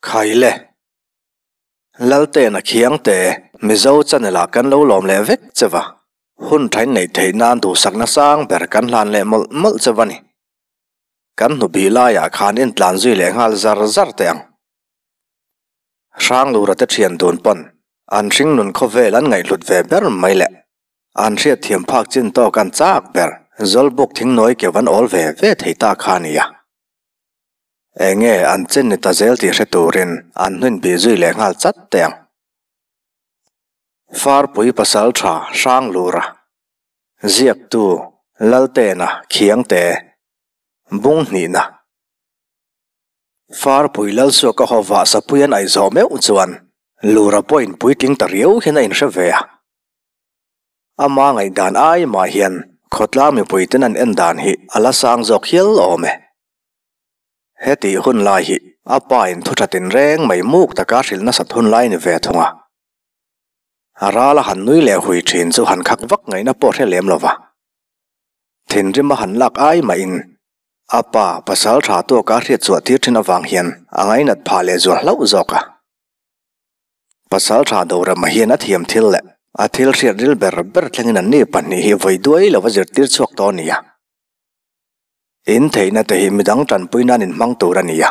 Khaile. Laltena Khiangte, Mizo channel ah kan lo lawm leh vek che va. Hun thain neih theih nan duhsakna sang ber kan hlan leh mawlh mawlh che va ni. Kan hnubih laiah khan intlan zui leh nghal zar zar teh ang. Hranglura te thian dun pawn an hringnun khawvel an ngaihhlut ve ber mai le. An hriatthiam phak chin tawk an chak ber Zawlbuk thingnawi keuh an awl ve ve thei ta kha a nia. Enge an chin ni ta zel tih hre turin an hnuin bih zui leh nghal chat teh ang. Farpui pasal tha Hranglura, Ziaktu, Laltena, Khiangte, Bung hnihna. Farpui Lalsuaka haw vah sapui an aih zawh meuh chuan Lura pawhin puitling ta riau hian a inhre ve a. Ama ngaihdan ai mah hian khawtlang mipuiten an en dan hi a la sang zawk hial awm e. Hetih hun lai hi a pa in thu tha tinreng mai muk taka hrilh nasat hun lai ni ve thung a. A ral a han nui leh hui thin chu han khak vak ngaihna pawh hre lem lo va. Thinrim a han lak ai mahin A pa, pasal tha tawka hriat chhuah tir thin avang hian a ngainat phah leh zual hlauh zawk a. Pasal tha Dorama hian a thiam thil leh a thil hriat ril ber ber thlengin an ni pahnih hi vawi duai lova zirtir chhuak tawh a ni a. In theihna te hi midang tanpui nan inhmang tur a ni a.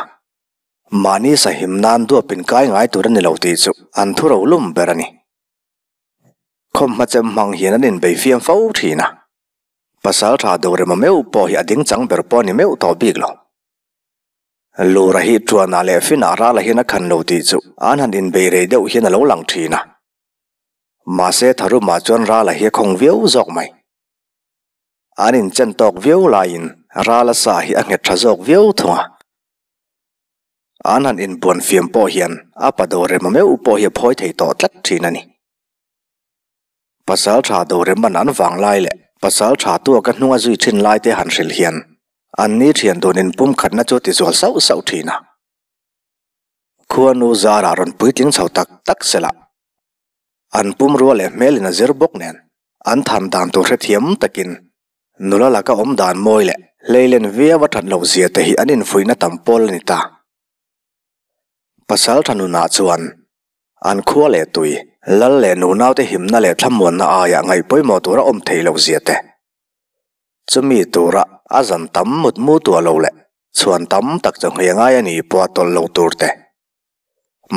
Mahni sahim nan duap inkai ngai tur a ni lo tih chu an thu rolum ber a ni. Khawmhma chem hmang hian an inbei fiam fo thin a. Pasal tha Dorema meuh pawh hi a ding chang ber pawh a ni meuh tawh bik lo. Lura hi Tuana leh Fina rala hian a khan lo tih chu an han inbei rei deuh hian a lo lang thin a. Mahse Tharuma chuan rala hi a khawng viau zawk mai. An inchen tawk viau laiin rala sa hi a nghet tha zawk viau thung a. An han inbuan fiam pawh hian a pa Dorema meuh pawh hi a phawi thei tawh tlat thin a ni. Pasal tha Doreman an vang lai leh pasal tha tuaka hnunga zui thin lai te han hrilh hian an ni thian dun inpum khatna chu ti zual sauh sauh thin a. Khuanu zarah rawn puitling chho tak tak sela an pumrua leh hmelin a zir bawk nen an than dan tur hrethiam takin nula laka awm dan mawi leh hleilen viau a that loh zia te hi an infuihna tam pawl a ni ta. Pasal tha nunah chuan An khua leh tui, lal leh nunaute himna leh thlamuanna aia ngaih pawimawh tura awm theih loh zia te. Chumi tura a zan tam mut mu tuah lo leh chhuan tam tak chu nghei ngai a ni pawh a tawlh lo tur te.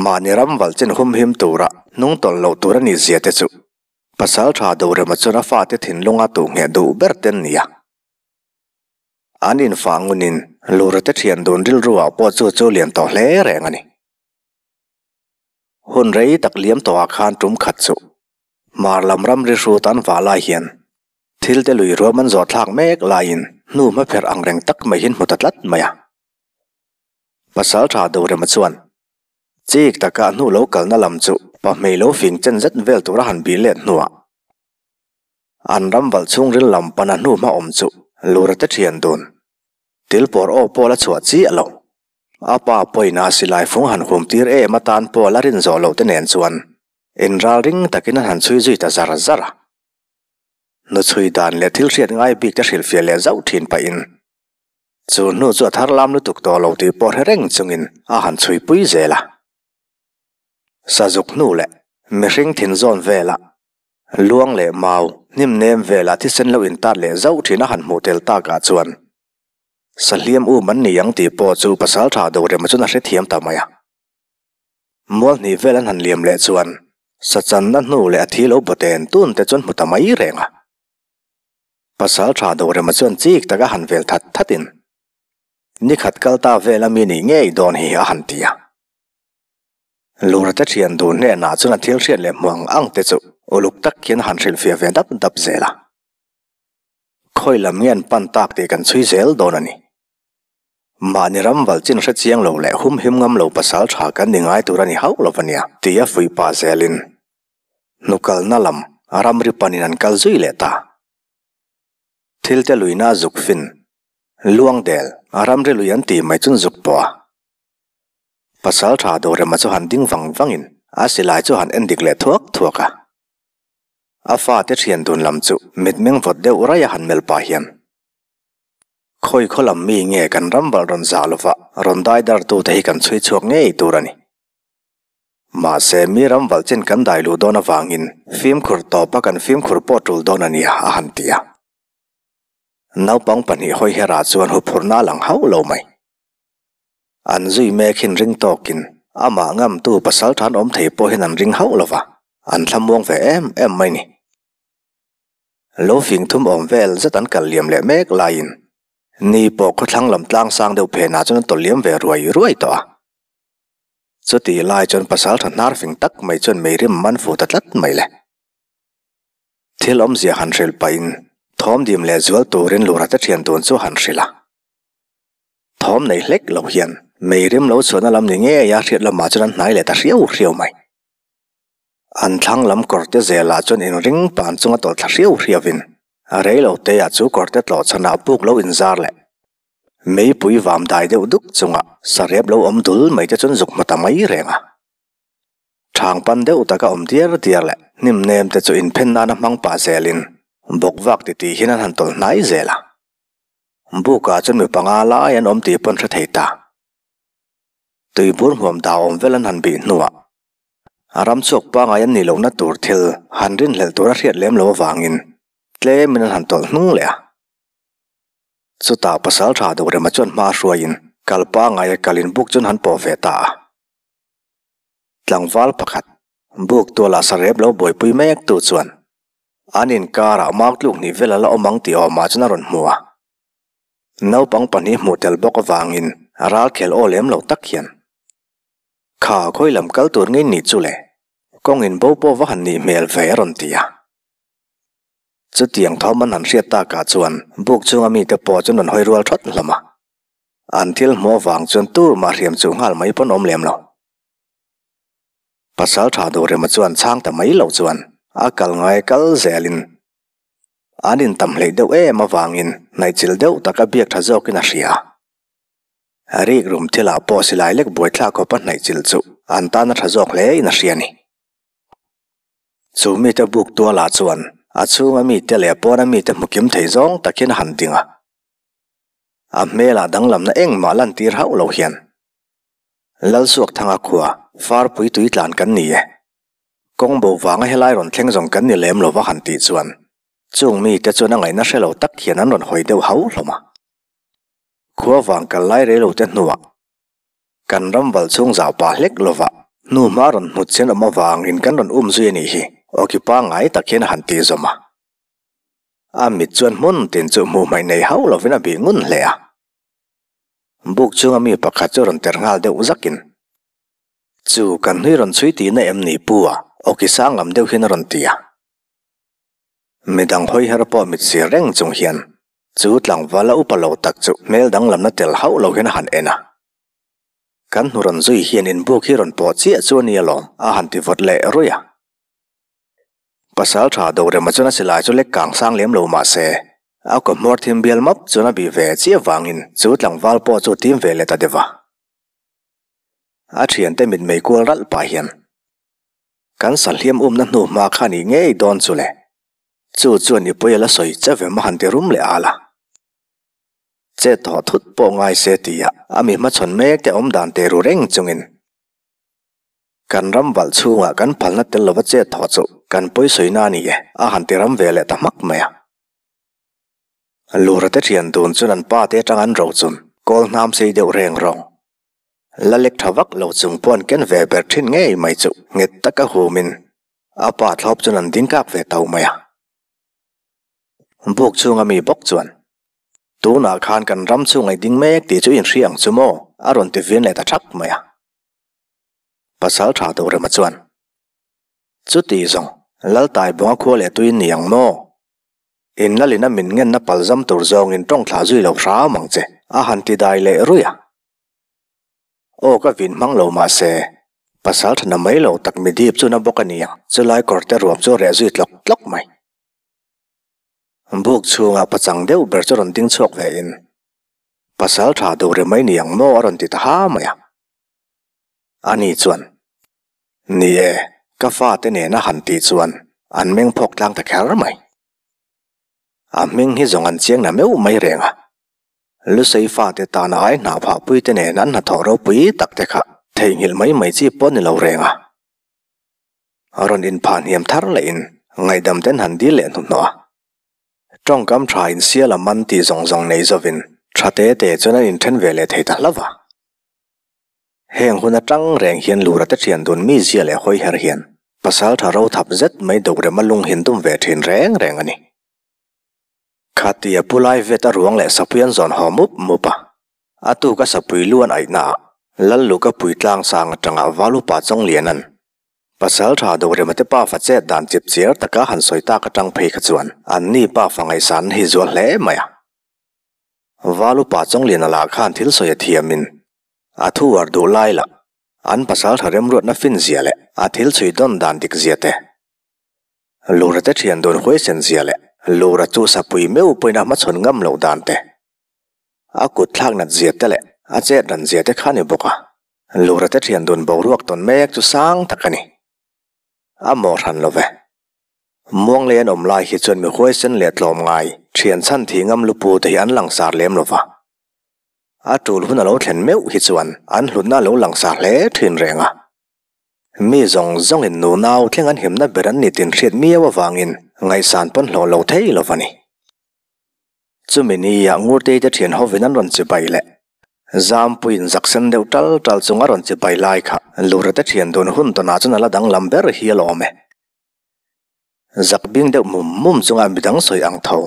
Mahni ram valh chin humhim tura hnung tawlh loh tur a nih zia te chu pasal tha Dorema chuan a fate thinlunga tuh ngheh duh ber te an ni a. An infah ngunin Lurate thian dun rilru ah pawh chu chu lian tawh hle reng a ni. Hun rei tak liam tawhah khan tum khat chu Hmar lam ram ri hrut an vah lai hian thil te lui ruam an zawh thlak mek laiin hnu hmapherh ang reng tak mai hian hmu ta tlat mai a. Pasal tha Dorema chuan chik taka hnu lo kalna lam chu pahmei lo fing chen zet vel tura han bih let hnuah an ram valh chhungril lam pana hnu hma awm chu lura te thian dun tilpawr aw pawh la chhuah chiah lo. A pa pawina silai fung han hum tir em atan pawh la rin zawh loh te nen chuan inral ring takin an han chhui zui ta zar zar a. Nu chhui dan leh thil hriat ngai bik te hrilhfiah leh zauh thin pahin chu hnu chu a thar lam lutuk tawh lo tih pawh hre reng chungin a han chhui pui zel a. Sazuk hnu leh mihring thin zawn vela luang leh mau hnim nem vela thisen lo intat leh zauh thin a han hmuh tel takah chuan Sahliam um an ni ang tih pawh chu pasal tha Dorema chuan a hrethiam ta mai a. Mual hnih vel an han liam leh chuan sachanna hnu leh a thi lo bawten tun te chuan hmu ta mai reng a. Pasal tha Dorema chuan chik taka han vel that thatin nikhat kal ta vel a mi nih ngei dawn hi a han ti a. Lurate thian dun hnenah chuan a thil hriat leh hmu ang ang te chu uluk tak hian a han hrilhfiah ve dap dap zel a. Khawi lam nge an pan tak tih kan chhui zel dawn a ni. Mahni ram valh chin hre chiang lo leh humhim ngam lo pasal tha kan ni ngai tur a ni hauh lo a nia ti a fuih pah zelin hnukalna lam ramri panin an kal zui leh ta. Thil te luina a zuk fin, luang del a ramri lui an tih mai chun zuk pawh a. Pasal tha Dorema chu han ding vang vangin a silai chu han en dik leh thuak thuak a. A fate thian dun lam chu mitmeng vawt deuh raih a han melh pah hian, Khawi khaw lam mi nge kan ram valh rawn zah lova rawn dai dar tute hi kan chhui chhuak ngei tur a ni. Mahse, mi ram valh chin kan dai luh dawn avangin fimkhur tawpa kan fimkhur pawh tul dawn a nia, a han ti a. Naupang pahnih hawi herah chuan huphurhna a lang hauh lo mai. An zui mek hin ring tawkin amah ngamtu pasal than awm thei pawh hian an ring hauh lo va, an thlamuang ve em em mai ni. Lo fing thum awm vel zet an kal liam leh mek laiin ni pawh khawthlang lam tlang sang deuh phenah chuan an tawlh liam ve ruai ruai tawh a. Chutih lai chuan pasal tha hnar fing tak mai chuan meirim man fu ta tlat mai le. Thil awmzia han hrilh pahin thawm dim leh zual turin lura te thian tun chu han hrilh a. Thawm nei hlek lo hian meirim lo chhuahna lam ni ngei a hriat lamah chuan an hnai leh ta hriau hriau mai. An thlang lam kawrte zelah chuan inring pan chunga tawlh thla hriau hriauin rei lo teiah chu kawrte tlawh chhanah puk lo inzar leh Meipui vam dai deuh duk chunga sarep lo awm dul mai te chuan zuk hmu ta mai reng a. Thang pan deuh taka awm diar diar leh hnim nem te chu inphen nana hmang pah zelin bawk vak ti tih hian an han tawlh hnai zel a. Bukah chuan mi panga lai an awm tih pawn hre thei ta. Tuibur hmuam dah awm vel an han bih hnuah a ram chhuak pangai an nih lohna tur thil han rinhlelh tur a hriat lem lo avangin tlemin an han tawlh hnung leh a. Chutah pasal tha deuh rema chuan hma hruaiin kal pangaia kalin buk chuan han pawh ve ta a. Tlangval pakhat, buk tualah sarep lo buaipui mek tu chuan an inkarah mark tluk hnih vel a la awm ang tih awmah chuan a rawn hmu a. Naupang pahnih hmuh tel bawk avangin ral khel aw lem lo tak hian, Kha khawi lam kal tur ngei nih chu le, kawng in bo pawh va han nih hmel ve a rawn ti a. Chutiang thawm an han hriat takah chuan buk chunga mite pawh chuan rawn hawi rual thawt hlawm a. An thil hmuh avang chuan tur mah hriam chuh nghal mai pawn awm lem lo. Pasal tha Dorema chuan chhang ta mai lo chuan a kal ngai kal zelin an intam hleih deuh em avangin hnaihchilh deuh taka biak tha zawkin a hria. Rik rum thilah pawh silai lek buaithlak khawpa hnaihchilh chu an tan a tha zawk hle in a hria a ni. Chu mite buk tualah chuan a chhunga mite leh pawna mite hmu kim thei zawng takin a han ding a. A hmelah danglamna engmah lantir hauh lo hian, Lalsuakthanga khua, Farpui tui tlan kan ni e. Kawng bo vanga helai rawn thleng zawng kan ni lem lo va han tih chuan chung mite chuan a ngaihna hre lo tak hian an rawn hawi deuh hau hlawm a. Khua vang kal lai rei lo te hnuah Kan ram valh chhung zau pah hlek lova hnu hma rawn hmut chian awm avangin kan rawn um zui a nih hi, awki pangngai tak hian a han tih zawm a. A mit chuan hmun tin chu hmuh hmaih nei hauh lovin a bih ngun hle a. Buk chunga mi pakhat chu rawn ter nghal deuh zakin, Chu kan hnui rawn chhui tihna em ni pu a? Awki sang lam deuh hian a rawn ti a. Midang hawi her pawh mit sir reng chung hian chu tlangval a upa lo tak chu hmel danglamna tel hauh lo hian a han en a. Kan hnu rawn zui hian inbuk hi rawn pawh chiah chu a ni alawm a han ti vawt leh ruih a. Pasal tha Dorema chuan a silai chu lek kang sang lem lo mah se, a kaw hmawr thim bial map chuan a bih ve chiah vangin chu tlangval pawh chu tim ve leh ta deuh a. A thiante mitmei kual ralh pah hian kan sahliam umna hnu hma kha nih ngei dawn chu le. Chu chuan i pawi a la sawi che ve maw han ti rum leh al a. Che tawh thut pawh ngai se tia a mi hmachhawn mek te awm dan te ru reng chungin kan ram valh chhungah kan phalna tel lova che tawh chu kan pawi sawina a ni e a han ti ram ve leh ta hmak mai a. Lura te thian dun chuan an pa te atang an ro chun kawl hnam sei deuh reng rawng la lek tha vak lo chung pawh an ken ve ber thin ngei mai chu nghet taka humin a pa thlawp chuan an ding kak ve tau mai a. Buk chhunga mi bawk chuan, Tunah khan kan ram chhung ei ding mek tih chu inhria ang chu maw? a rawn ti vin leh ta thak mai a. Pasal tha Dorema chuan, Chuti zawng, Laltai bunga khua leh tuin ni ang maw? In lalina min ngenna palzam tur zawngin tawng thlah zui lo hram ang che, a han ti dai leh ruih a. Aw ka vin hmang lo mah se, pasal tha na mai lo tak mi dip chu na bawk a ni ang, chulai kawrte ruam chu a reh zui tlawk tlawk mai. Buk chhungah pachang deuh ber chu rawn ding chhuak ve in, pasal tha duh ri mai ni ang maw a rawn ti ta ha mai a. Ani chuan, Ni e, ka fate nena han tih chuan an meng phawk tlang ta kher mai. A hming hi zawng an chiang na meuh mai reng a. Lusei fate tana ai hnah phah pui te nen an hnathawh ropui tak te kha theihnghilh mai mai chi pawh ni lo reng a. Rawn inphah hniam thar lehin ngaihdam ten han dil leh hnuhnawh a. Tawngkam tha in sial a man tih zawng zawng nei zovin tha te te chuan an inthen ve leh thei ta hlauh va. Heng hun atang reng hian Lura te thian dun mi zia leh hawi her hian pasal tha ro thap zet mai Dorema lung hin dum ve thin reng reng a ni. Khatia pu lai vet a ruang leh sapui an zawn haw mup mup a. A tuk a sapui lu an aih naah Lalluka pui tlang sang atanga Valupa Chawngliana'n Pasal tha Dorema te pafa chet dan chip chiar taka han sawi tak atang phei kha chuan anni pafa ngaihsan hi zual hle mai a. Valupa Chawngliana lah khan thil sawi a thiamin a thu uar duh lai lah an pasal tha remruatna fin zia leh a thil chhui dawn dan dik zia te Lura te thian dun huaisen zia leh Lura chu sapui meuh pawhin a hmachhawn ngam loh dan te, a kut thlak nat zia te leh a chet ran zia te kha a ni bawk a. Lura te thian dun boruak tawn mek chu sang tak a ni. A maw hran lo ve. Muanglei an awm lai hi chuan mi huaisen leh tlawm ngai thian chhan thih ngam lupu te hi an langsar lem lo va. A tul hun a lo thlen meuh hi chuan an hlutna a lo langsar hle thin reng a. Mi zawng zawngin nunau thleng an himna ber an ni tin hriat miau avangin ngaihsan pawn hlawh lo thei lo va ni. Chumi nia Ngurtei te thian hovin an rawn chibai leh Zampuiin zaksen deuh tal tal chung a rawn chibai lai kha Lura te thian dun hun tawnah chuan a la danglam ber hi a lawm e. Zak bing deuh mum mum chunga midang sawi ang tho.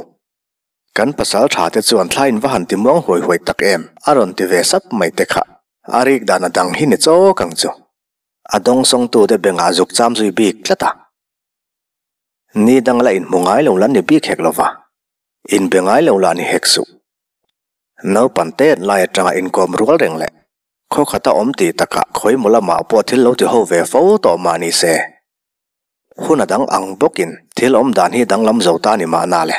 Kan pasal tha te chuan thla in va han ti muang huai huai tak em a rawn ti ve sap mai te kha a rik dan a dang hi ni chawk ang chu. A dawngsawngtute bengah zuk cham zui bik tlat a. Ni dang la inhmu ngai lo la ni bik hek lova, inbe ngai lo lah ni hek suh. Naupan tet lai atanga inkawm rual reng leh khaw khata awm tih takah khawimaw lamah pawh thil lo ti ho ve fo tawh mah ni se. Hun a dang ang bawkin thil awm dan hi danglam zo ta ni mahna le.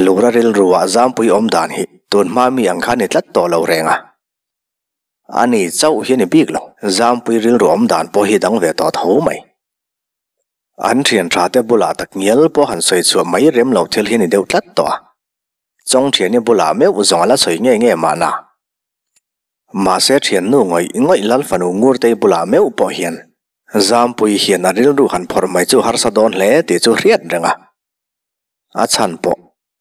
Lura rilruah zampui awm dan hi tun hma mi ang kha ni tlat tawh lo reng a. A ni chauh hi a ni bik lo, Zampui rilru awm dan pawh hi dang ve tawh tho mai. An thian tha te bulah tak ngial pawh han sawi chhuah mai rem lo thil hi a ni deuh tlat tawh a. Chawng thiani bulah meuh zawng a la sawi nge nge mahna. Mahse thiannu ngawih ngawih Lal fanu Ngurtei bulah meuh pawh hian Zampui hian a rilru han phawrh mai chu harsa dawn hle tih chu hriat reng a. A chhan pawh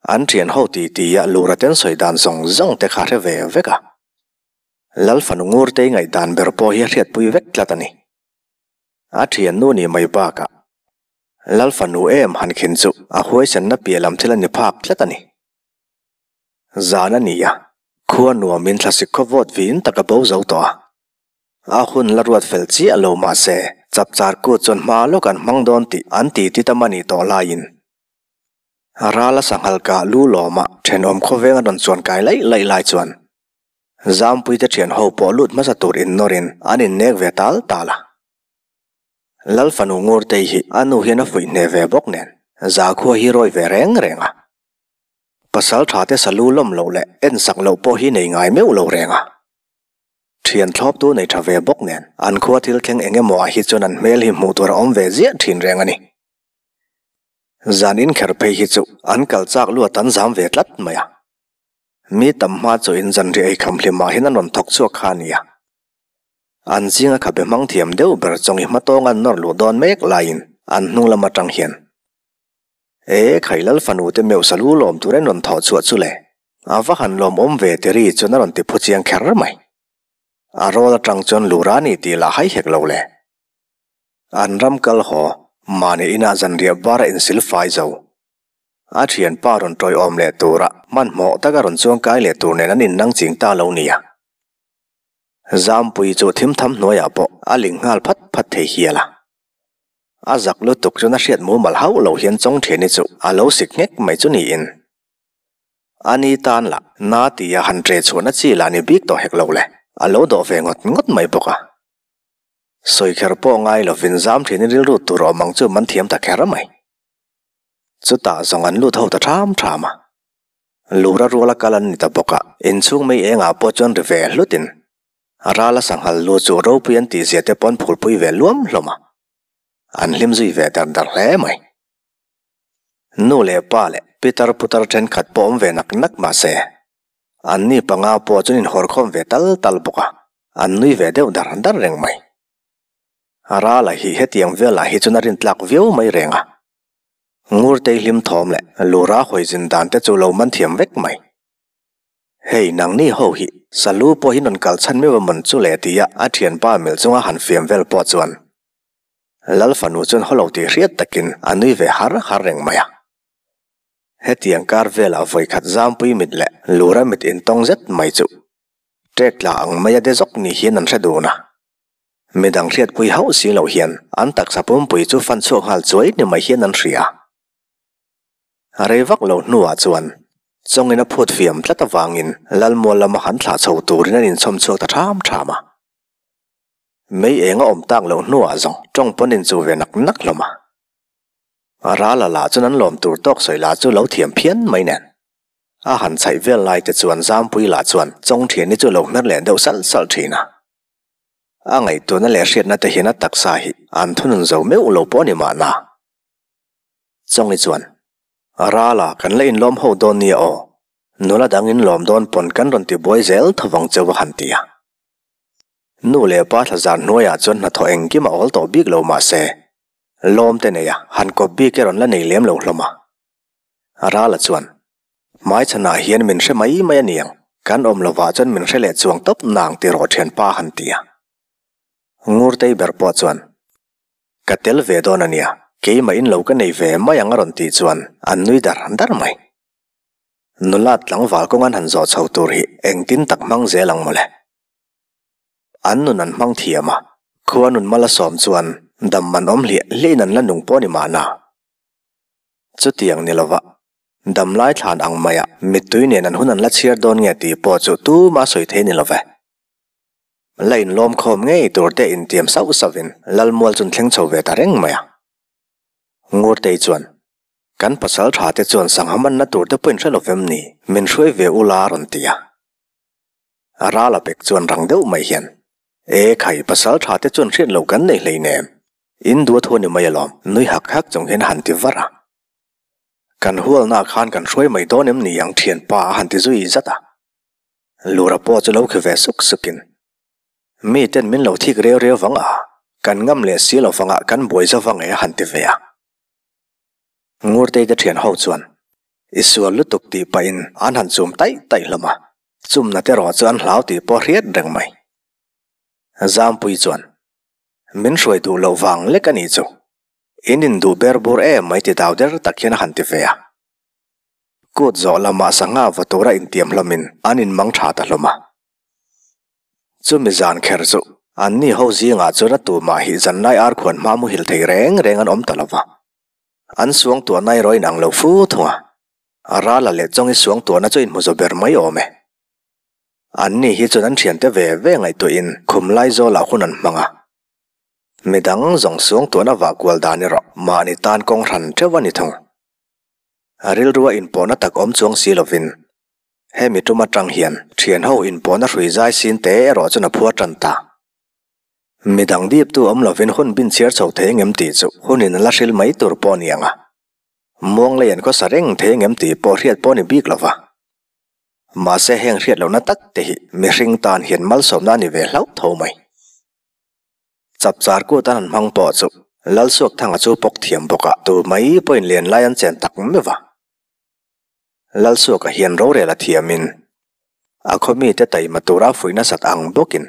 An thian ho ti ti a Lura ten sawi dan zawng zawng te kha hre ve vek a. Lal fanu Ngurtei ngaihdan ber pawh hi a hriatpui vek tlat a ni. A thiannu nih mai bakah Lal fanu em han khin chu a huaisenna piah lam thil a ni phak tlat a ni. Zan a ni a, khua nuamin thlasik khaw vawt vin tak a bo zo tawh a. A hun la ruat fel chiah lo mahse chapchar kut chuan hma lawk an hmang dawn tih an ti ti tam a nih tawh laiin Rala sanghal kah lu lawma thenawm khawveng a rawn chuan kai laih laih lai chuan Zampuite thian ho pawh lut hmasa tur innawrin an innek ve tal tal a. Lal fanu Ngurtei hi a nu hian a fuih hneh ve bawk nen zakhua hi rawi ve reng reng a. Pasal tha te salu lawm loh leh en sak loh pawh hi nei ngai meuh lo reng a. Thian thlawptu nei tha ve bawk nen an khua thil thleng eng emaw ah hi chuan an hmel hi hmuh tur a awm ve ziah thin reng a ni. Zan inkher phei hi chu an kal chak luat an zam ve tlat mai a. Mi tam hma chu in zanriah ei kham hlimah hian an rawn thawk chhuak kha a nia. An zinga khabe hmang thiam deuh ber chawng i hmatawng an nawr luh dawn mek laiin an hnung lam atang hian E Khailal fanu te meuh salu lawm tur an rawn thawh chhuah chu le, a va han lawmawm ve ti ri chuan a rawn ti phu chiang kher mai. A rawl atang chuan lura ni tih lah hai hek lo le. An ram kal haw, mahni inah zanriah bar a insil fai zo. A thianpa rawn tawiawm leh tura hmanhmawh taka rawn chuangkai leh tur nen an innang ching ta lo nia. Zampui chu thim tham hnuaiah pawh a ling nghal phat phat thei hial a. A zak lutuk chuan a hriat mumal hauh lo hian chawng thiani chu a lo sik nghek mai chu niin. A ni tan lah na tia han ṭe chhuahna chi lah ni bik tawh hek lo le, a lo dawh ve ngawt ngawt mai bawk a. Sawi kher pawh ngai lovin zam thin in rilru tur awm ang chu man thiam ta kher mai. Chutah zawng an lut ho ta ṭham ṭham a. Lura ruala kal an ni ta bawk a, inchhung mei engah pawh chuan ri ve hlutin rala sanghal lu chu ropui an tihzia te pawn phulpui ve luam hlawm a. An hlim zui ve dar dar hle mai. Nu leh pa leh pitar putar ṭhenkhat pawh awm ve nak nak mah se, Anni panga pawh chuan inhawrkhawm ve tal tal bawk a, an nui ve deuh dar dar reng mai. Rala hi hetiang velah hi chuan a rintlak viau mai reng a. Ngurtei hlim thawm leh Lura hawi zin dan te chu lo man thiam vek mai. Hei nangni ho hi Salu pawh hi rawn kal chhan meuh a mawn chu le tia a thianpa mil chunga han fiam vel pawh chuan Lal fanu chuan haw lo tih hriat takin a nui ve har har reng mai a. Hetiang kar velah vawikhat Zampui mit leh Lura mit intawng zet mai chu ṭek tla ang maia de zawk ni hian an hre dun a. Midang hriatpui hauh si lo hian an taksa pumpui chu fan chhuak nghal chuai ni mai hian an hria. A rei vak lo hnuah chuan chawngin a phut fiam tlat avangin Lalmual lama han thlah chho turin an inchhawm chhuak ta ṭham ṭham a. Mei eng a awm tak loh hnuah zawng ṭawng pawn inchuh ve nak nak hlawm a. A ral a lah chuan an lawm tur tawk sawi lah chu lo thiam phian mai nen. A han chhaih vel lai te chuan Zampui lah chuan chawng ṭhiani chu lo hmer leh deuh salh salh ṭhin a. A ngaihtuahna leh hriatna te hian a taksa hi an thunun zo meuh lo pawh a ni mahna. Chawngi chuan, Rala, kan la inlawm ho dawn nia aw. Nula dang inlawm dawn pawn kan rawn ti buai zel tho vang cheu a han ti a. Nu leh pa thlazar hnuaiah chuan hnathawh engkim a awl tawh bik lo mahse, lawm te nei a, han kawp bik e rawn la nei lem lo hlawm a. Rala chuan, Hmaichhanah hian min hre mai mai a niang, kan awm lovah chuan min hre leh chuang tawp nang ti rawh thianpa a han ti a. Ngurtei ber pawh chuan, Ka tel ve dawn a nia, keimah in lo ka nei ve mai ang a rawn tih chuan an nui dar dar mai. Nula tlangval kawng an han zawh chho tur hi engtin tak hmang zel ang mawle. An nun an hmang thiam a, khua nun mal a sawm chuan dam man awm hliah hliah in an la nung pawh a ni mahna. Chutiang ni lova damlai thlan ang maia mittui nen an hun an la chhiar dawn nge tih pawh chu tuma sawi thei ni love. La inlawm khawm ngei tur te intiam sauh sauhin Lalmual chu an thleng chho ve ta reng mai a. Ngurtei chuan, Kan pasal tha te chuan sangha manna tur te pawhin hre lo vem ni, min hruai ve ula a rawn ti a. A ral a pek chuan rang deuh mai hian, E khai, pasal tha te chuan hriat lo kan nei hleinem, in duat hu a ni mai alawm, nui hak hak chung hian a han ti var a. Kan hualnaah khan kan hruai mai dawn em ni ang thianpa a han ti zui zat a. Lura pawh chu lo khi ve suk sukin, Mi ten min lo thik reu reu vang a, kan ngam leh si lo vangah kan buai zo vang e a han ti ve a. Ngurtei te thian ho chuan, I sual lutuk tih pahin an han chum taih taih hlawm a, chumna te rawh chu an hlau tih pawh hriat reng mai. Zampui chuan, Min hruai duh loh vang lek a nih chu, in induh ber bur em mai ti dau der tak hian a han ti ve a. Kut zawh lamah sangha va tura intiam hlawmin an inmang tha ta hlawm a. Chumi zan kher chu anni ho zingah chuan a tumah hi zanlai ar khuan hma muhil thei reng reng an awm ta lo va. An suangtuahna erawh inang lo fu thung a, a rala leh chawngi suangtuahna chu inhmu zo ber mai awm e. Anni hi chuan an thiante ve ve ngaihtuahin khum lai zawlah hun an hmang a. Midang zawng suangtuahna vah kual dan erawh mahni tan kawng hran theuh a ni thung. A rilrua inpawhna tak awm chuang si lovin, hemi tum atang hian thianho inpawhna hrui zai sin te erawh chuan a phuar tan ta. Midang diptu awm lovin hun bin chhiar chho thei engem tih chu hunin a la hril mai tur pawh a ni ang a. Muang lei an khawsa reng thei engem tih pawh hriat pawh a ni bik lova. Mahse heng hriat lohna tak te hi mihring tan hian malsawmna a ni ve hlauh tho mai. Chapchar kut an han hmang pawh chu Lalsuakthanga chu pawk thiam bawk a, tu mai pawhin len lai an chen tak meuh va. Lalsuaka hian rorel a thiamin a khaw mite taima tura fuih nasat ang bawkin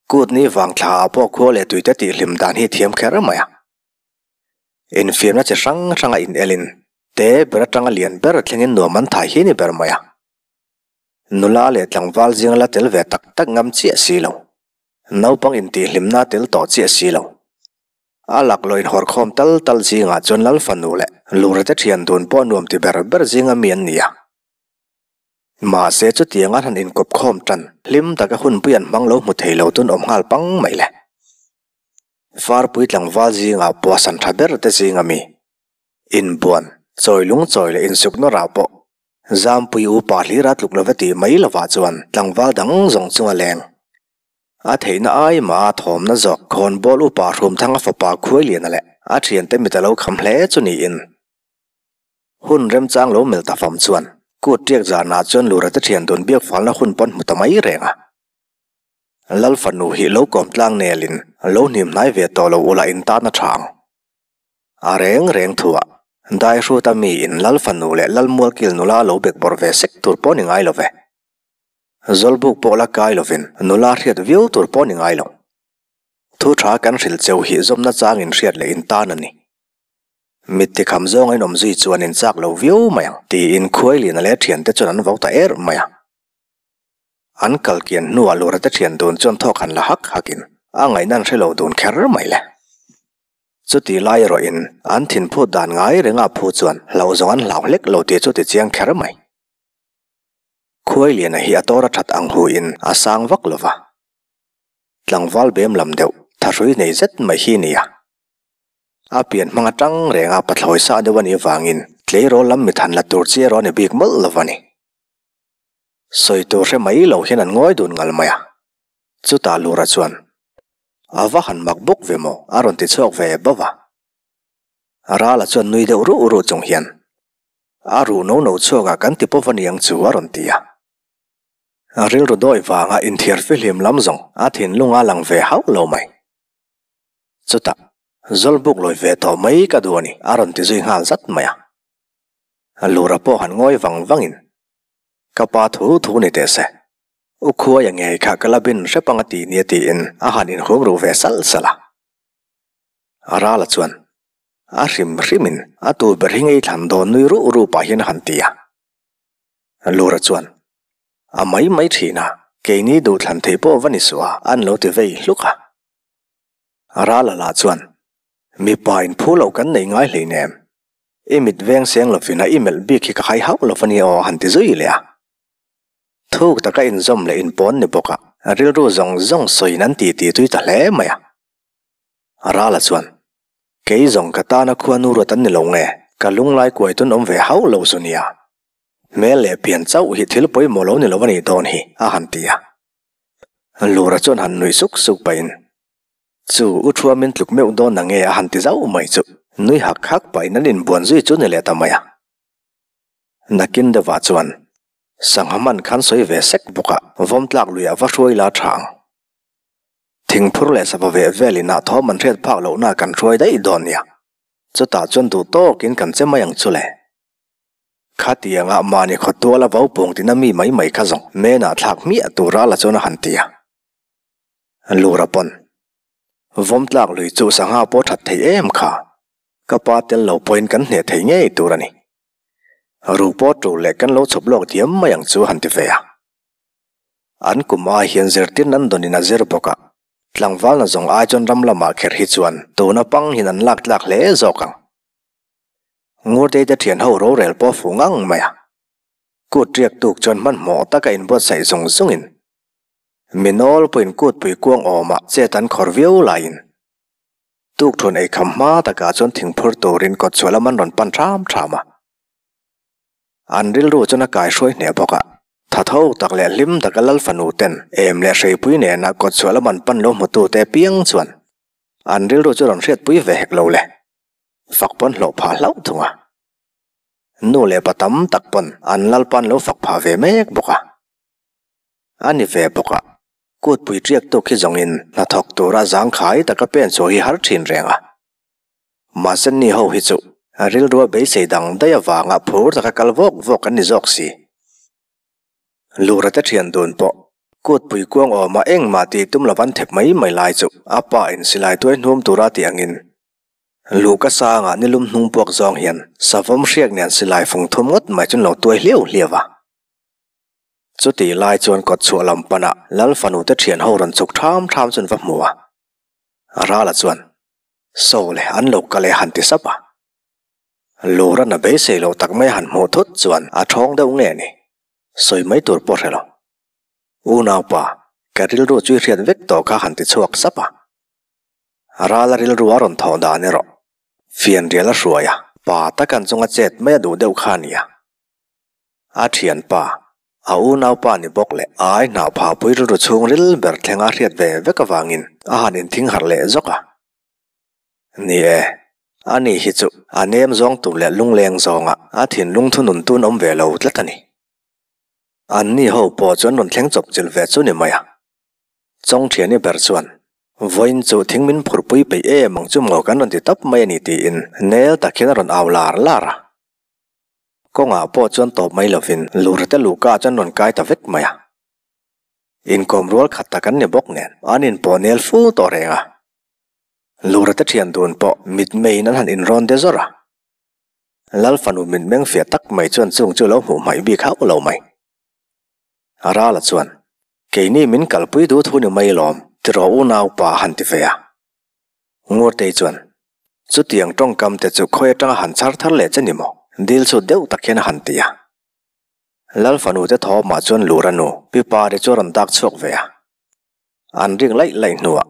kut ni vang thla ah pawh khua leh tuite tihhlim dan hi thiam kher mai a. Infiamna chi hrang hranga inelin te ber atanga lian ber thlengin nuam an thai hi ni ber mai a. Nula leh tlangval zinga la tel ve tak tak ngam chiah si lo. Naupang intihhlimna tel tawh chiah si lo. A laklawh inhawrkhawm tal tal zingah chuan Lal fanu leh Lurete thian dun pawh nuam ti ber ber zinga mi an ni a. Mahse chutiang an han inkawp khawm tan hlim taka hunpui an hmang lo hmu thei lo tun awm nghal pang mai le. Farpui tlangval zingah puasan tha ber te zinga mi inbuan, chawi lungchawi leh insukna rah pawh Zampui upa hlira tluk lova tih mai lovah chuan tlangval dang zawng chunga leng. A theihna ai mah a thawmna zawk khawnbawl upa Hrumthanga fapa Khuailiana leh a thiante mit a lo kham hle chu niin hun remchang lo mel ta fam chuan kut tiak zanah chuan Lurate thian dun biak falna hun pawn hmu ta mai reng a. Lal fanu hi lo kawm tlang nelin lo hnim hnai ve tawh lo ula in tan a tha ang. A reng reng thuah Daihruta miin Lal fanu leh Lal Mualkil nula lo bekbawrh ve sek tur pawh ni ngai lo ve. Zawlbuk pawh la kai lovin nula hriat viau tur pawh ni ngai lo. Thu tha kan hrilh cheu hi zawmna chang in hriat leh in tan a ni. Mitti kham zawng a inawm zui chuan in chak lo viau mai ang tiin Khuailiana leh thiante chuan an vo ta er mai a. An kal kian hnuah Lura te thian dun chuan thawk han la hak hakin a ngaihna an hre lo dun kher mai le. Chuti lai erawhin an thinphut dan ngai renga phu chuan hlauh zawng an hlau hlek lo tih chu ti chiang kher mai. Khuailiana hi a tawr a that ang huin a sang vak lo va. Tlangval bem lam deuh thahrui nei zet mai hi nia. A pian hmang atang renga pathlawi sa deuh a nih vangin tleirawl lam mithan la tur chi erawh a ni bik mawlh lo a ni. Sawi tur hre mai lo hian an ngawi dun ngal mai a. Chutah Lura chuan, A va han mak bawk ve maw? a rawn ti chhuak ve bauh a. Rala chuan nui deuh ruh ruh chung hian, A ruh no no chhuakah kan ti pawh va niang chu a rawn ti a. Rilru dawi vanga inthiar fihlim lam zawng a thinlung a lang ve hauh lo mai. Chutah, Zawlbuk lawi ve tawh mai ka duh a ni, a rawn ti zui nghal zat mai a. Lura pawh han ngawi vang vangin, Ka pa thu thu ni teh se, U Khuaia ngei kha ka la bin hrep anga ti nia tiin a han inhum ruh ve salh salh a. Rala chuan, A hrim hrimin a tu ber hi ngei thlan dawn nui ruh ruh pah hian a han ti a. Lura chuan, A mai mai thin a, keini duhthlan theih pawh va ni suh a, an lo ti vei hluk a. Rala lah chuan, Mipa in phu loh kan nei ngai hleinem. I mit veng seng lovin a i melh bik hi ka hai hauh lo a nia aw a han ti zui leh a. Thuk taka inzawm leh inpawn ni bawk a, rilru zawng zawng sawiin an titi tui ta hle mai a. Rala chuan, Kei zawng ka tana khua nu ruat an ni lo nge, ka lunglai kuai tun awm ve hauh lo zu nia. Hmel leh pian chauh hi thil pawimawh lo ni lo a nih dawn hi, a han ti a. Lura chuan han nuih suk suk pahin, Chu u thua min tluk meuh dawn na nge a han ti zauh mai chu nui hak hak pahin an inbuan zui chu ni leh ta mai a. Nakin deuhah chuan sangha hman khan sawi ve sek bawk a, vawm tlak luiah va hruai la tha ang. Thingphur leh sava veh velin ah thawm an hriat phak lohna kan hruai daih dawn nia. Chutah chuan duh tawkin kan che mai ang chu le. Khatiangah mahni khawtuala vo pung tina mi mai mai kha zawng menah thlak hmiah tur a la chuan a han ti a. Lura pawn vawm tlak lui chu sangha pawh that thei em kha. Ka pa tel lo pawhin kan hneh thei ngei tur a ni. Ru pawh tul leh kan lo chhawp lawk diam mai ang chu a han ti ve a. An kum ai hian zirtir nan dawnin a zir bawk a, tlangval na zawng ai chuan ram lamah kher hi chuan tuna pang hin an lak tlak hle zawk ang. Ngurtei te thian ho rorel pawh fu ngang mai a. Kut riak tuk chuan hmanhmawh taka inbuatsaih zung zungin mi nawl pawhin kutpui kuang awmah chet an khawr viau laiin tukṭhuan ei kham hma takah chuan thingphur turin kawtchhuah lam an rawn pan ṭham ṭham a. An rilru chuan a kaihruai hneh bawk a, thatho tak leh hlim taka Lal fanu ten em leh hreipui nena kawtchhuah lam an pan lo hmutute piang chuan an rilru chu rawn hriatpui ve hek lo le. Fak pawn hlawh phah hlauh thung a. Nu leh pa tam tak pawn an Lalpa an lo fak phah ve mek bawk a. A ni ve bawk a, kutpui ṭiak tuk hi zawngin hnathawk tura zangkhai taka pen chhuah hi har ṭhin reng a. Mahse ni ho hi chu rilrua beisei dang daih avanga phur taka kal vawk vawk an ni zawk si. Lura te ṭhian dun pawh kutpui kuang awma engmah tih tum lovan thep mai mai lai chu a pa in silai tuai hnum tura tih angin Luhka sangah nilum hnung puak zawng hian savawm hriak nen silai fung thum ngawt mai chu an lo tuai hliau hliau a. Chutih lai chuan kawtchhuah lam panah Lal fanu te thian ho rawn chhuk tham tham chu an va hmu a. Rala chuan, Saw le, an lo kal e han ti sap a. Luran a beisei loh tak mai han hmuh thut chuan a thawng deuh nge ni? Sawi mai tur pawh hre lo. Unaupa, ka rilru chu i hriat vek tawh kha han ti chhuak sap a. Rala rilru a rawn thawh dan erawh fianrial a hruai a, pa tak an chunga chet mai a duh deuh kha a nia. A thianpa, a unaupa ni bawk leh a ai hnah phahpui rilru chhung ril ber thleng a hriat ve vek avangin a han inthing harh leh zawk a. Ni e, ani hi chu a nem zawng tur leh lungleng zawnga a thinlung thunun tun awm ve lo tlat a ni. Anni ho pawh chu an rawn thleng chawp chilh ve chu ni mai a. Chawng thiani ber chuan. Vawiin chu thing min phurhpui peih em ang chu maw kan rawn ti tawp mai a ni tiin nel tak hian a rawn au lar lar a. Kawngah pawh chuan tawp mai lovin Lura te luhka chuan rawn kai ta vek mai a. Inkawm rual khat tak an ni bawk nen an inpawh nel fu tawh reng a. Lura te thian dun pawh mitmeiin an han inrawn de zawr a. Lal fanu mitmeng fiah tak mai chuan chung chu lo hmuh hmaih bik hauh lo mai. Rala chuan, Keini min kalpui duh thu ni mai lawm, tiraw unaupa a han ti ve a. Ngurtei chuan, Chutiang tawngkam te chu khawi atanga han chhar thar leh che ni maw? Dil chhut deuh tak hian a han ti a. Lal fanu te thawmah chuan Lura nu, Pi Pari chu a rawn dak chhuak ve a. An ring laih laih hnuah,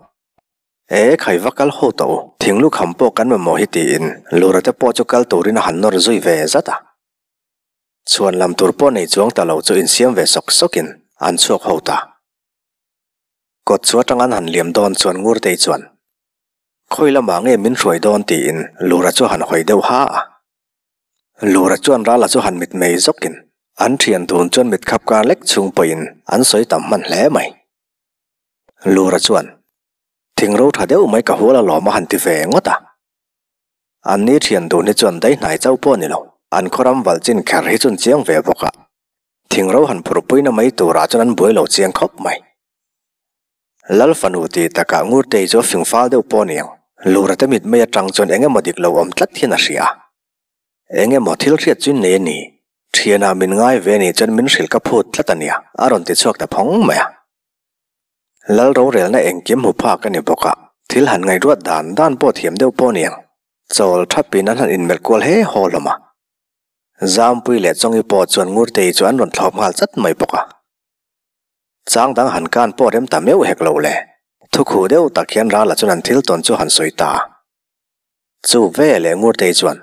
E khai va kal ho tawh u, thinglu kham pawh kan mamawh hi tiin Lura te pawh chu kal turin a han nawr zui ve zat a. Chhuan lam tur pawh nei chuang ta lo chu insiam ve sawk sawkin an chhuak ho ta. Kawt chu atang an han liam dawn chuan Ngurtei chuan, Khawi lamah nge min hruai dawn tiin Lura chu a han hawi deuh ha a. Lura chuan Rala chu han mitmei zawkin an thian dun chuan mitkhap kar lek chung pawhin an sawi tam hman hle mai. Lura chuan, Thing ro tha deuh mai ka hual alawm a han ti ve ngawt a. An ni thian dun hi chuan dai hnai chauh pawh a ni lo, an khawram valh chin kher hi chuan chiang ve bawk a. Thing ro han phurhpuina mai turah chuan an buai lo chiang khawp mai. Lal fanu tih takah Ngurtei chu a fing fal deuh pawh a ni ang. Lura te mit mai atang chuan eng emaw dik lo awm tlat hian a hria a. Eng emaw thil hriat chu nei a ni. Thianah min ngai ve nih chuan min hrilh ka phut tlat a nia, a rawn ti chhuak ta phawng mai a. Lal rorelna engkim hmu phak a ni bawk a, thil han ngaihruat dan dan pawh thiam deuh pawh a ni ang. Chawl thapin an han inmelh kual he haw hlawm a. Zampui leh Chawngi pawh chuan Ngurtei chu an rawn thlawp nghal chat mai bawk a. Chang dang han kan pawh rem ta meuh hek lo le. Thukhu deuh tak hian Rala chuan an thil tawn chu han sawi ta a. Chu ve leh Ngurtei chuan,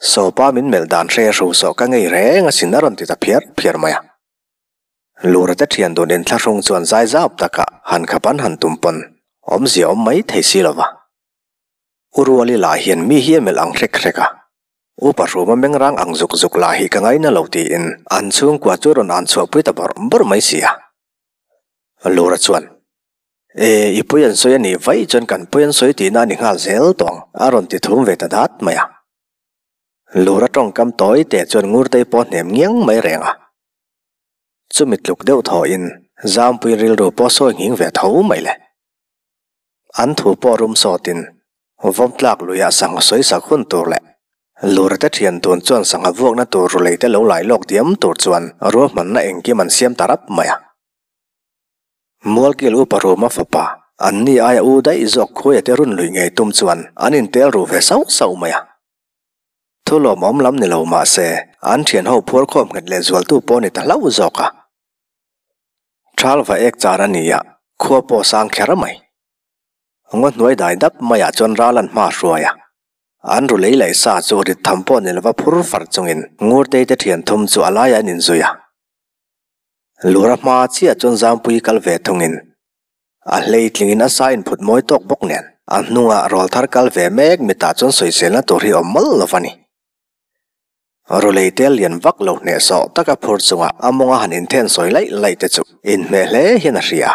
Sawpa min melh dan hre hru sawh ka ngei reng asin a rawn ti ta phiar phiar mai a. Lura te thian dun inthlahrung chuan zai zap takah han khap an han tum pawn awmzia awm mai thei si lova. U Ruali lah hian mi hi a melh ang hrek hrek a, Upa Hruma mengrang ang zuk zuk lah hi ka ngaina lo tiin an chhungkua chu rawn an chhuahpui ta bawrh bawrh mai si a. Lura chuan, E, i pui an sawi a nih vaih chuan kan pui an sawi tihna a ni nghal zel tawh ang a rawn ti thum ve ta dat mai a. Lura tawngkam tawi teh chuan Ngurtei pawh hnem ngiang mai reng a. Chumi tluk deuh thawhin Zampui rilru pawh sawi nghing ve tho mai le. An thu pawh rum sawtin vawmtlak luiah sangha sawi sak hun tur leh Lura te thian dun chuan sangha vuakna tur rulei te lo lai lawk diam tur chuan ruahmanna engkim an siam ta rap mai a. Mualkil upa Ruma fapa an ni aia u daih zawk khuaia te run luih ngei tum chuan an intel ru ve sauh sauh mai a. Thu lawmawm lam ni lo mah se, an thianho phuar khawm nghet leh zualtu pawh ni ta hlauh zawk a. Thal va ek char a ni a, khua pawh sang kher mai. Ngaw hnuai dai dap maiah chuan ral an hma hruai a. An ru lei laih sa chu rit tham pawh ni lova phur far chungin Ngurtei te thian thum chu a laiah an inzui a. Lura hma chiah chuan Zampui kal ve thungin A hlei tlingin a sa inphut mawi tawk bawk nen, a hnungah rawlthar kal ve mek mitah chuan sawiselna tur hi awm mawlh lo va ni. Rulei tel lian vak lo hnehsawh taka phur chunga a mawnga han inthen sawi laih laih te chu inhmeh hle hian a hria.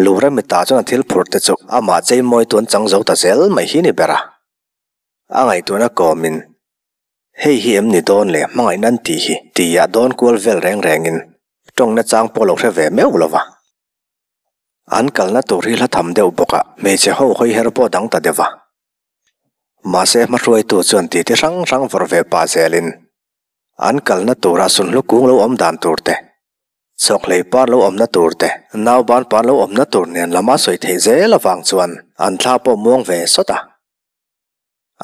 Lura mitah chuan a thil phurh te chu amah chei mawi tuan chang zo ta zel mai hi ni ber a. A ngaihtuahna kawmin, Hei hi em ni dawn leh hmangaihna an tih hi tihah dawn kual vel reng rengin tawngna chang pawh lo hre ve meuh lo va. An kalna tur hi hla tham deuh bawk a, hmeichhe ho hawi her pawh dang ta deuh va. Mahse hmahruaitu chuan titi hrang hrang vawrh ve pah zelin an kalna tura sunhlu kung lo awm dan tur te, chawkhlei par lo awmna tur te, nauban par lo awmna tur nen lama sawi theih zel avang chuan an thla pawh muang ve sawt a.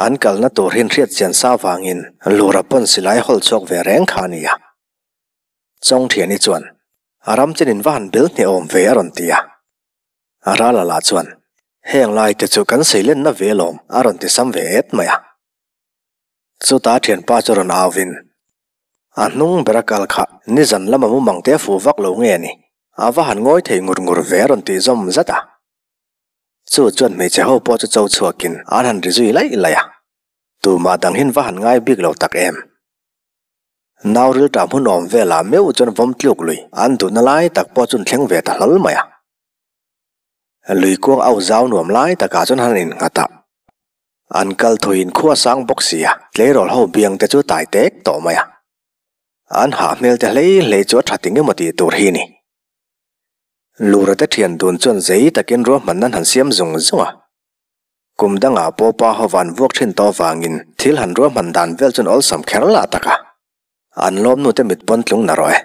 An kalna tur hin hriat chian sa vangin Lura pawn silai hawl chhuak ve reng kha a ni a. Chawngthiani chuan, A ram chen in va han bel hneh awm ve a rawn ti a. A ral ala chuan, Heng lai te chu kan seilenna ve alawm a rawn ti sam ve et mai a. Chuta thianpa chu rawn au in, A hnung ber a kal kha nizan lama mumang te a fuh vak lo nge ni? A va han ngawi thei ngur ngur ve a rawn tih zawm zat a. Chu chuan hmeichhe ho pawh chu cho chhuakin an han ri zui laih laih a. Tumah dang hin va han ngai bik lo tak em. Nau rilṭam hun awm velah meuh chuan vawm tluk lui an duhna lai tak pawh chu an thleng ve ta hlawl mai a. Lui kuang au zau nuam lai takah chuan han innghat a. An kal thuiin khua sang bawk si a, tleirawl ho biang te chu tai tek tawh mai a. An hah hmel te hlei hlei chu a tha ting emaw tih tur hi ni. Lura te thian dun chuan zei takin ruahmanna an han siam zung zung a. Kum dangah pawh pa ho van vuak thin tawh vangin thil han ruahman dan vel chuan awlsam kher lah tak a. An lawmnu te mit pawn tlung na rawh e.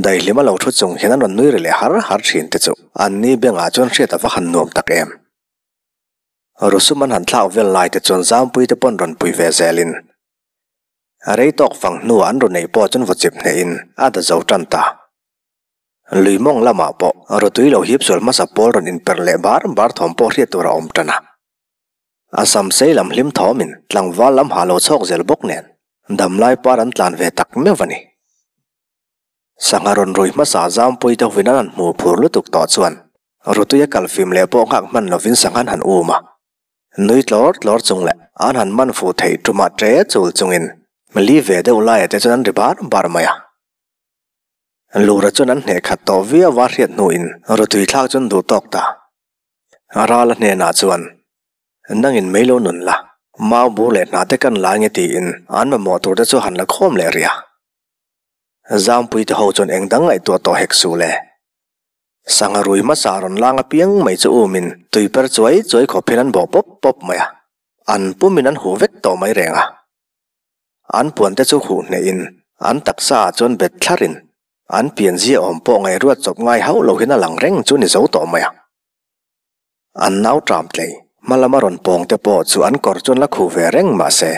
Daihlim a lo thu chung hian an rawn nui ri leh har har thin te chu an ni bengah chuan hriat a va han nuam tak em. Rusum an han thlak vel lai te chuan Zampui te pawn rawn pui ve zelin rei tawk fang hnuah an rawn neih pawh chuan vawchip hnehin a da zo tan ta. Lui mawng lamah pawh rawtui lo hip sual hmasa pawl rawn inperh leh bar bar thawm pawh hriat tur a awm tan a. A sam sei lam hlim thawmin tlangval lam ha lo chhawk zel bawk nen damlai par an tlan ve tak meuh a ni. Sangha rawn rui hmasa Zampui te huin an han hmu phur lutuk tawh chuan Rutuia kal fim leh pawh nghak hman lovin sangha an han um a. Nui tlawr tlawr chung leh an han man fuh theih tumah ṭe chul chungin li ve deuh laiah te chuan an ri bar bar mai a. Lura chuan an hneh khat tawh viau a hriat hnuin Rutui thlak chuan duh tawk ta. Rala hnenah chuan, Nangin mei lo nun la, mau bur leh hnah te kan la nge tiin an mamawh tur te chu han la khawm leh rih a. Zampui te ho chuan eng dang ngaihtuah tawh hek suh le. Sangha rui hmasa rawn lang apiang mai chu umin tui per chuai chuai khawp hian an bawh pawp pawp mai a, an pumin an huh vek tawh mai reng a. An puan te chu huh hnehin an taksa ah chuan bet thlarin an pian zia awm pawh ngaihruat chawp ngai hauh lo hian a lang reng chu ni zo tawh mai a. An nau ṭam tlei, hma lama rawn pawng te pawh chu an kawr chuan la khuh ve reng mah se,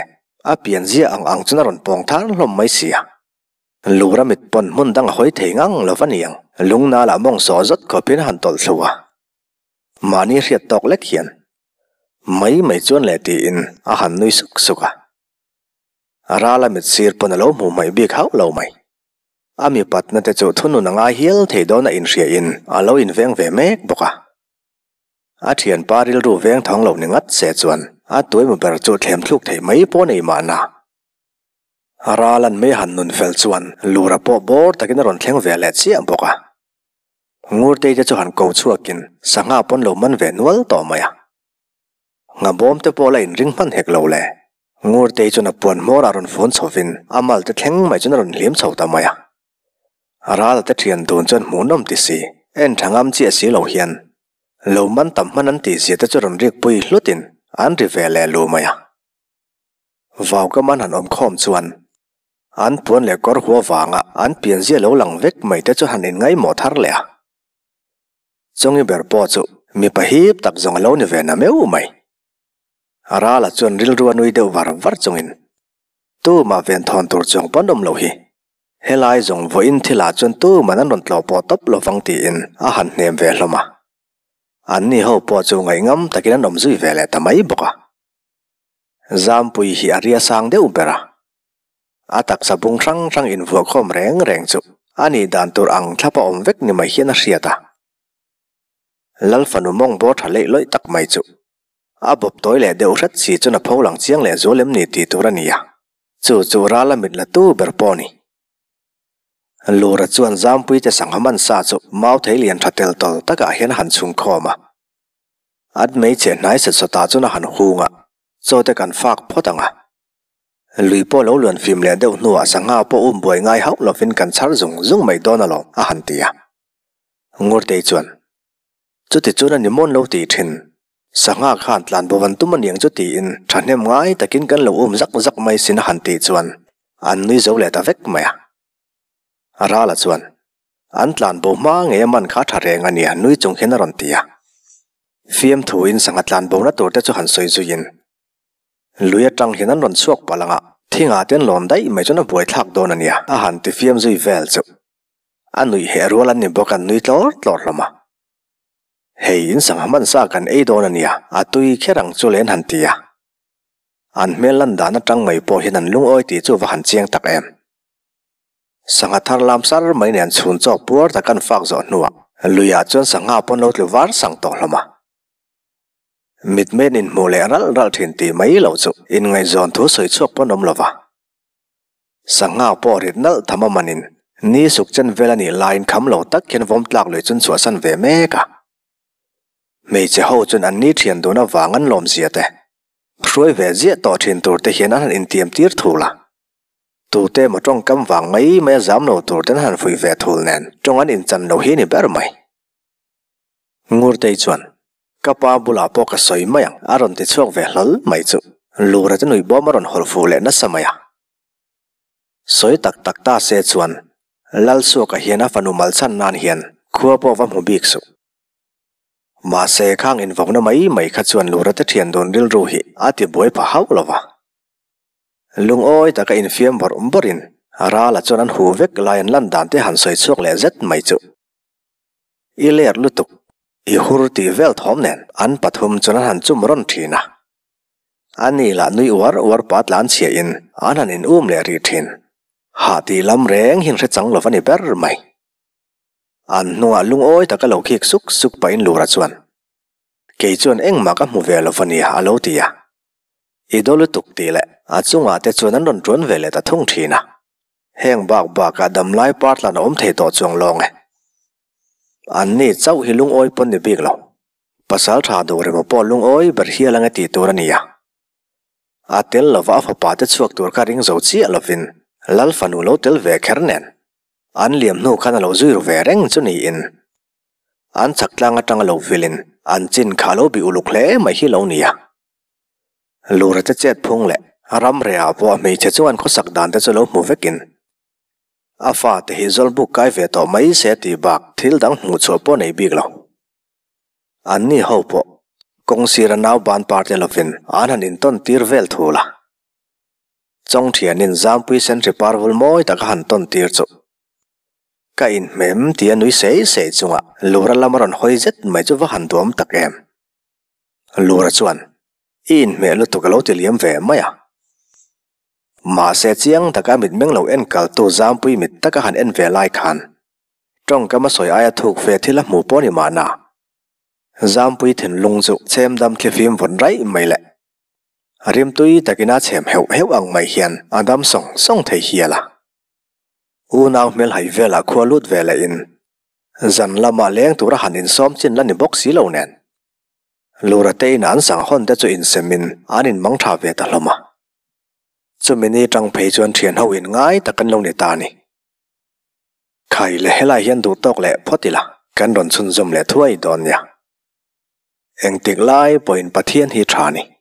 a pian zia ang ang chuan a rawn pawng thar hlawm mai si a. Lura mit pawn hmun dang a hawi thei ngang lo va niang, lungna lah mawng sawh zawt khawpin a han tawlh thlu a. Mahni hriat tawk lek hian, Mai mai chuan leh tiin a han nui suk suk a. Rala mit sir pawn a lo hmuh hmaih bik hauh lo mai. A mipatna te chu thunun a ngai hial thei dawn a inhriain a lo inveng ve mek bawk a. A thianpa rilru veng thawng lo ni ngat se chuan a tuaimu ber chu thlem thluk theih mai pawh nei mahna. Ralan mei han nun fel chuan Lura pawh bawr takin a rawn thleng ve leh chiah bawk a. Ngurtei te chu han ko chhuakin sangha pawn lo man ve nual tawh mai a. Nghabawm te pawh la inring hman hek lo le. Ngurtei chuan a puan hmawrah rawn fun chhovin a mal te thleng mai chuan a rawn hlim chho ta mai a. Rala te thian dun chuan hmuhnawm ti si, en tha ngam chiah si lo hian lo man tam hman an tih zia te chu rawn rik pui hlutin an ri ve leh lu mai a. Vau ka man han awm khawm chuan an puan leh kawr hua vanga an pian zia lo lang vek mai te chu han inngaimawh thar leh a. Chawngi ber pawh chu mipa hip tak zawng a lo ni ve na meuh mai. Rala chuan rilru a nui deuh var var chungin, Tumah venthawn tur chuang pawn awm loh hi. Helai zawng vawiin thilah chuan tuman an rawn tlawh pawh tawp lo vang tiin a han hnem ve hlawm a. Anni ho pawh chu ngaihngam takin an awm zui ve leh ta mai bawk a. Zampui hi a ria sang deuh ber a. A taksa bung hrang hrang invuahkhawm reng reng chu a nih dan tur ang thlap a awm vek ni mai hian a hriat a. Lal fanu mawng bawr tha leih lawih tak mai chu a bawp tawi leh deuh hret si chuan a pho lang chiang leh zual em ni tih tur a ni a, chu chu ral a mit la tu ber pawh a ni. Lura chuan Zampui te sangha man sa chu mau thei lian tha tel tawl takah hian a han chhung khawm a. At hmeichhe hnai set sawtah chuan a han hung a, chaw te kan fak phawt ang a. Lui pawh lo luan fim leh deuh hnuah sangha pawh um buai ngai hauh lovin kan chhar zung zung mai dawn alawm a han ti a. Ngurtei chuan, Chuti chuan a ni mawn lo tih thin. Sangha khan tlan bo van tum aniang chu tiin thahnem ngai takin kan lo um zak zak mai sin a han tih chuan an nui zo leh ta vek mai a. Rala chuan, An tlan bo hma ngei a man kha a tha reng a nia nui chung hian a rawn ti a. Fiamthuin sangha tlan bona tur te chu han sawi zuiin Lui atang hian an rawn chhuak palh ang a, thingah te an lawn daih mai chuan a buaithlak dawn a nia, a han ti fiam zui vel chu. A nuih heh rual an ni bawk an nui tlawr tlawr hlawm a. Hei in sangha hman sa kan ei dawn a nia, a tui kher ang chu le an han ti a. An hmel lan dan atang mai pawh hian an lungawi tih chu va han chiang tak em. Sangha thar lam sar mai nen chhun chawk puar tak an fak zawh hnuah luiah chuan sangha pawn lo tlu var sang tawh hlawm a. Mitmen inhmuh leh ralh ralh thin tih mai lo chu inngaihzawn thu sawi chhuak pawn awm lo va. Sangha pawh rit nalh tham a manin ni suk chen vel a nih laiin kham lo tak hian vawm tlak lui chun chhuahsan ve mek a. Hmeichhe ho chuan an ni thian dun avang an lawm zia te, hruai ve ziah tawh thin tur te hian an han intiam tir thul a. Tute emaw tawngkam vang mai mai a zam lo tur ten han fuih ve thul nen tawng an inchan lo hi a ni ber mai. Ngurtei chuan, Ka pa bulah pawh ka sawi mai ang a rawn ti chhuak ve hlawl mai chu Lura te nuih bawm a rawn hawlh fuh leh nasa mai a. Sawi tak tak ta se chuan Lalsuaka hian a fanu malchhan nan hian khua pawh va hmu bik suh. Mahse, khang invawkna mai mai kha chuan Lura te thian dun rilru hi a ti buai pha hauh lo va. Lungawi taka infiam bawrh bawrhin Rala chuan an hu vek lai an lan dan te han sawi chhuak leh zet mai chu. I ler lutuk, i hur tih vel thawm nen an pathum chuan an han chum rawn thin a. A ni lah nui uar uar pa tlan chhiahin an han in um leh rih thin. Hah tih lam reng hi an hre chang lo va ni ber mai. An hnungah lungawi taka lo khik suk suk pahin Lura chuan, Kei chuan engmah ka hmu ve lo va nia a lo ti a. I daw lutuk tih leh a chungah te chuan an rawn tuan ve leh ta thung thin a. Heng bak bakah damlai par tlan a awm thei tawh chuang lawng e. Anni chauh hi lungawi pawn ni bik lo. Pasal tha duh remaw pawh lungawi ber hial ang e tih tur a ni a. A tel lova a fapa te chhuak tur kha ring zo chiah lovin Lal fanu lo tel ve kher nen an liam hnu khan a lo zui ru ve reng chu niin an chhak tlang atanga lo vilin an chin kha a lo bih uluk hle mai hi lo ni a. Lura te chet phung leh ram rehah pawh hmeichhe chuan khawsak dan te chu lo hmu vekin a fate hi zawlbuk kai ve tawh mai se tih bak thil dang hmuh chhuah pawh nei bik lo. Anni ho pawh kawng sira nau ban par te lovin an han intawn tir vel thul a. Chawng thianin Zampui sentry par vul mawi taka han tawn tir chu ka inhmem tia nui sei sei chunga Lura lam a rawn hawi zet mai chu va han duam tak em. Lura chuan, I inhmeh lutuk a lo ti liam ve mai a. Mahse chiang taka mitmeng lo en kaltu Zampui mit taka han en ve lai khan tawngkam a sawi aia thuk ve thil a hmuh pawh ni mahna. Zampui thinlung chu chhem dam thlifim vawn raih mai le. Rimtui takin a chhem heuh heuh ang mai hian a dam sawng sawng thei hial a. Unau hmelhai velah khua lut ve lehin zan lamah leng tura han insawm chin la ni bawk si lo nen. Lura te in an sang hawn te chu insemin an inmang tha ve ta hlawm a. Chumi ni tang phei chuan thian ho in ngai tak an lo ni ta a ni. Khai leh helai hian duh tawk leh phawt ila kan rawn chhunzawm leh thuai dawn nia. Engtik lai pawhin Pathian hi tha a ni.